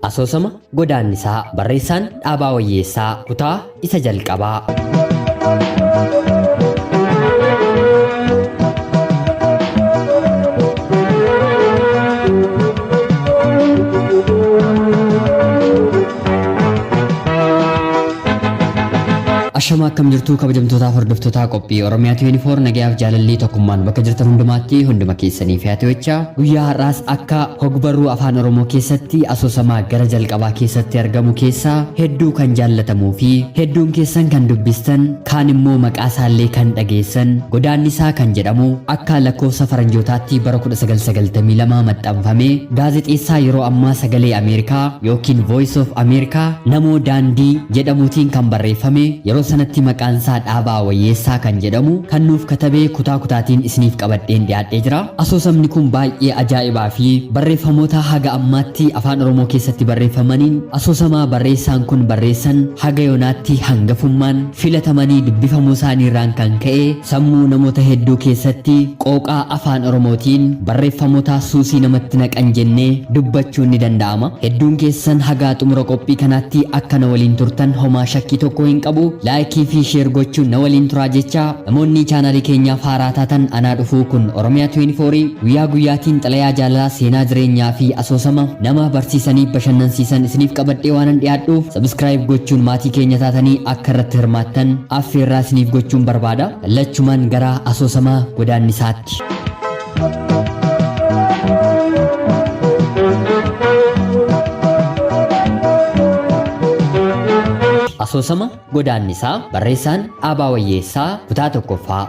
Asoosama Godaannisaa barreessaan Dhaabaa Wayyeessaa kutaa isa jalqabaa. Ashama akkam jirtuu kabajamtootaaf hordoftootaa qophii Oromiyaa 24 nagayaaf jaalallii tokkummaan bakka jirtan hundumaatti hunduma keessaniif haa ta'u guyyaa har'aas akka hogbarruu afaan Oromoo keessatti asoosamaa gara jalqabaa keessatti argamu keessaa hedduu kan jaallatamuu fi hedduun keessan kan dubbistan kaan immoo maqaa isaallee kan dhageessan godaannisaa kan jedhamu akka lakkoofsa faranjootaatti bara 1992 maxxanfame gaazexeessaa yeroo ammaa sagalee Ameerikaa yookiin Voice of America Namoo Daandii jedhamuutiin kan barreeffame yeroo sanatti maqaan isaa Dhaabaa Wayyeessaa kan jedhamu kan nuuf katabee kutaa kutaatiin isiniif qabadheen dhiyaadhee jira. Asoosamni kun baay'ee ajaa'ibaa fi barreeffamoota haga ammaatti afaan Oromoo keessatti barreeffamaniin asoosamaa barreessaan kun barreessan haga yoonaatti hangafummaan filatamanii dubbifamuu isaaniirraan kan ka'e sammuu namoota hedduu keessatti qooqaa afaan Oromootiin barreeffamoota suusii namatti naqan jennee dubbachuun ni danda'ama. Hedduun keessan hagaa xumura qophii kanaatti akka na waliin turtan homaa shakkii tokko hin qabu. Laayikii fi sheer gochuun na waliin turaa jecha namoonni chaanaalii keenyaaf haaraa taatan anaa dhufuu kun Oromiyaa 24 guyyaa guyyaatiin xalayaa jaalalaa seenaa jireenyaa fi asoosama nama barsiisanii bashannansiisan isiniif qabadhee waanan dhiyaadhuuf subscribe gochuun maatii keenya taatanii akka irratti hirmaattan affeerraa isiniif gochuun barbaada. Lachumaan gara asoosama godaannisaatti. Asoosama Godaannisaa barreessaan Dhaabaa Wayyeessaa kutaa tokkoffaa.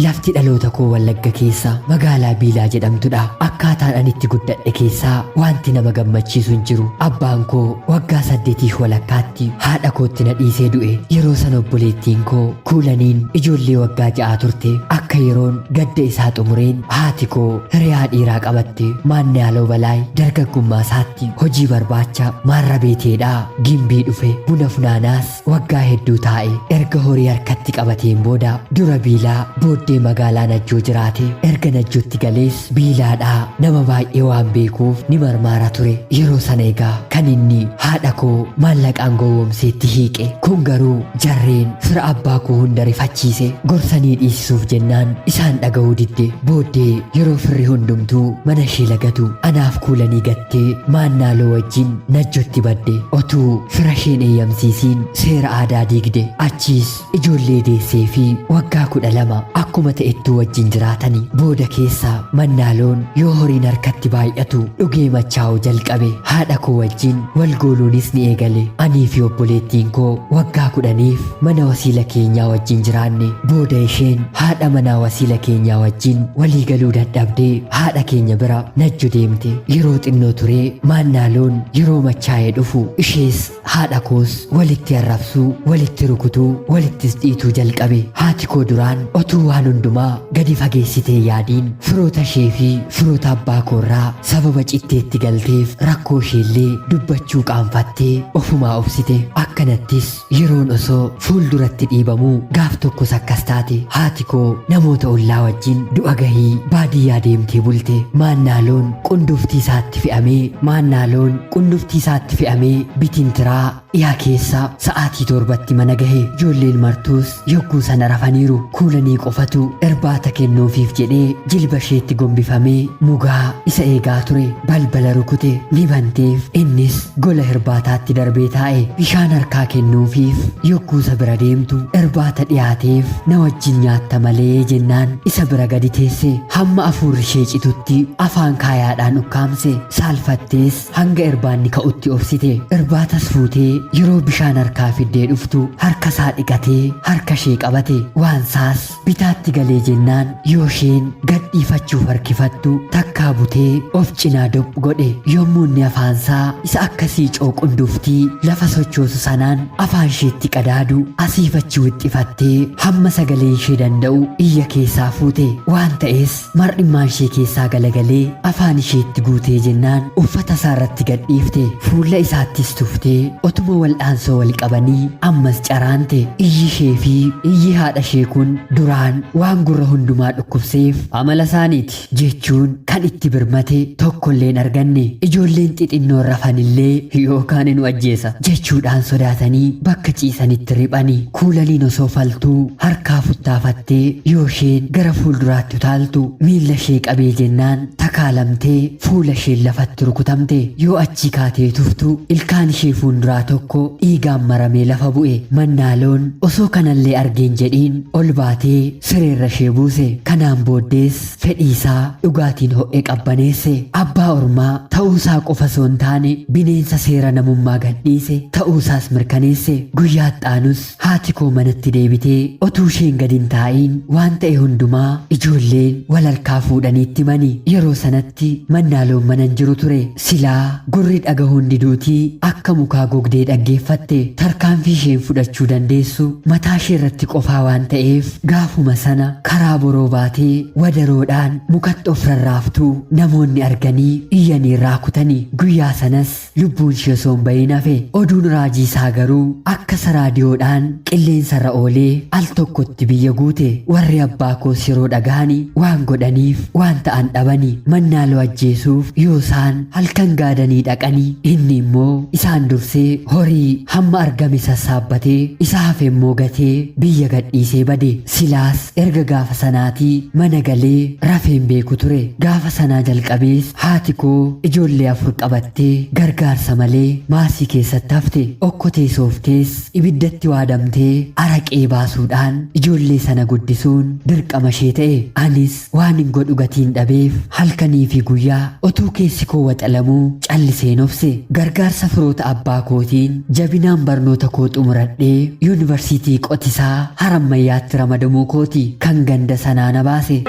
Lafti dhaloota koo Wallagga keessa magaalaa Biilaa jedhamtudha. Akkaataan ani itti guddadhe keessaa wanti nama gammachiisu hin jiru. Abbaan koo waggaa saddeetiif walakkaatti haadha kootti na dhiisee du'e. Yeroo sana obboleettiin koo Kuulaniin ijoollee waggaa ja'aa turte. Akka yeroon gadda isaa xumureen haati koo hiriyaa dhiiraa qabatte. Maannaaloo Balaay dargaggummaa isaatti hojii barbaacha maarra beeteedhaa Gimbii dhufe. Buna funaanaas waggaa hedduu taa'e. Erga horii harkatti qabateen booda dura Biilaa booddee magaalaa Najjoo jiraate. Erga Najjootti galees Biilaadhaa nama baay'ee waan beekuuf ni marmaara ture. Yeroo sana egaa kan inni haadha koo maallaqaan gowwoomseetti hiiqe. Kun garuu jarreen fira abbaa koo hunda rifachiise. Gorsanii dhiisisuuf jennaan isaan dhaga'uu didde. Booddee yeroo firri hundumtuu mana ishee lagatu anaaf kuulanii gattee maannaaloo wajjin Najjotti badde. Otuu fira isheen eeyyamsiisiin seera aadaa diigde. Achiis ijoollee deessee fi waggaa 12 akkuma ta'ettuu wajjin jiraatani. Booda keessa Mannaaloon yoo horiin harkatti baay'atu dhugee machaa'uu jalqabe. Haadha koo wajjin wal gooluunis ni eegale. Anii fi obboleettiin koo waggaa 10f mana wasiila keenyaa wajjin jiraanne. Booda isheen haadha manaa wasiila keenyaa wajjin walii galuu dadhabdee haadha keenya bira Najjo deemte. Yeroo xinnoo turee Maannaaloon yeroo machaa'ee dhufu ishees haadha koos walitti arrabsuu, walitti rukutuu, walittis dhiituu jalqabe. Haati koo duraan otuu waan hundumaa gadi fageessitee yaadiin firoota ishee fi firoota abbaa koorraa sababa citteetti galteef rakkoo isheellee dubbachuu qaanfattee ofumaa obsite. Akkanattis Yeroon osoo fuulduratti dhiibamuu gaaf tokkos akkas taate. Haati koo namoota ollaa wajjin du'a gahii baadiyyaa deemtee bulte. Maannaa loon qunduftii isaatti fe'amee Maannaa loon qunduftii isaatti fe'amee bitintiraa dhiha keessa sa'aatii torbatti mana gahe. Ijoolleen martuus yogguu sana rafaniiru. Kuulanii qofatu irbaata kennuufiif jedhee jilba isheetti gombifamee mugaa isa eegaa ture. Balbala rukute. Ni banteef. Innis gola irbaataatti darbee taa'e. Bishaan harkaa kennuufiif yogguu isa bira deemtu irbaata dhiyaateef na wajjin nyaatta malee jennaan isa bira gadi teesse. Hamma afuurri ishee citutti afaan kaayaadhaan ukkaamse. Saalfattees hanga irbaanni ka'utti obsite. Irbaatas fuutee yeroo bishaan harkaa fiddee dhuftu harka isaa dhiqatee harka ishee qabate. Waansaas bitaatti galee jennaan jennaan yoo isheen gadhiifachuuf harkifattu takkaa butee of cinaa doph godhe. Yommuu inni afaansaa isa akkasii cooqunduftii lafa sochoosu sanaan afaan isheetti qadaadu asiif achi wixxifattee hamma sagaleen ishee danda'u iyya keessaa fuute. Waan ta'es mar'immaan ishee keessaa galagalee afaan isheetti guutee jennaan uffata isaa irratti gadhiifte. Fuula isaattis tuftee otuma wal'aansoo wal qabanii ammas caraante. Iyyi ishee fi iyyi haadha ishee kun duraan waan gurra hundumaa dhukkubseef amala isaaniiti jechuun kan itti birmate tokkollee hin arganne. Ijoolleen xixinnoon rafanillee yookaan nu ajjeesa jechuudhaan sodaatanii bakka ciisanitti riphani. Kuulaniin osoo faltuu harkaa futtaafattee yoo isheen gara fuulduraatti utaaltu miilla ishee qabee jennaan takaalamtee fuula isheen lafatti rukutamte. Yoo achii kaatee tuftu ilkaan ishee fuulduraa tokko dhiigaan maramee lafa bu'e. Mannaaloon osoo kanallee argeen jedhiin ol baatee sireerra ishee buuse. Kanaan booddees fedhii isaa dhugaatiin ho'e qabbaneesse. Abbaa ormaa ta'uusaa qofa osoo hin taane bineensa seera namummaa gadhiise ta'uusaas mirkaneesse. Guyyaa itti haati koo manatti deebitee otuu isheen gad hin taa'iin waan ta'e hundumaa ijoolleen wal harkaa fuudhanii itti himani. Yeroo sanatti Mannaaloon mana hin jiru ture. Silaa gurri dhagahuun diduutii akka mukaa gogdee dhaggeeffatte. Tarkaanfii isheen fudhachuu dandeessu mataa ishee irratti qofaa waan ta'eef gaafuma sana karaa boroo baatee wadaroodhaan mukatti of rarraaftuu namoonni arganii iyyanii irraa kutani. Guyyaa sanas lubbuun ishee osoo hin bahin hafe. Oduun raajii isaa garuu akka saraadiyoodhaan qilleensarra oolee al tokkotti biyya guute. Warri abbaa koos yeroo dhagahani waan godhaniif waan ta'an dhabani. Mannaaloo ajjeesuuf yoo isaan halkan gaadanii dhaqani, inni immoo isaan dursee horii hamma argame sassaabbatee isa hafe immoo gatee biyya gadhiisee bade. Silaas erga gaafa sanaatii mana galee rafeen beeku ture. Gaafa sanaa jalqabees haati koo ijoollee 4 qabattee gargaarsa malee maasii keessatti hafte. Okkotee sooftees ibiddatti waadamtee araqee baasuudhaan ijoollee sana guddisuun dirqama ishee ta'e. Anis waanin godhu gatiin dhabeef halkanii fi guyyaa otuu keessi koo waxalamuu calliseen obse. Gargaarsa firoota abbaa kootiin jabinaan barnoota koo xumuradhee yuunivarsiitii Qotisaa Harammayyaatti ramadamuu kooti kan ganda sanaa na baase.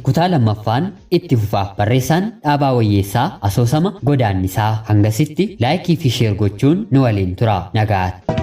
Kutaa lammaffaan itti fufa. Barreessaan Dhaabaa Wayyeessaa asoosama Godaannisaa. Hangasitti laayikii fi sheer gochuun nu waliin tura. Nagaatti.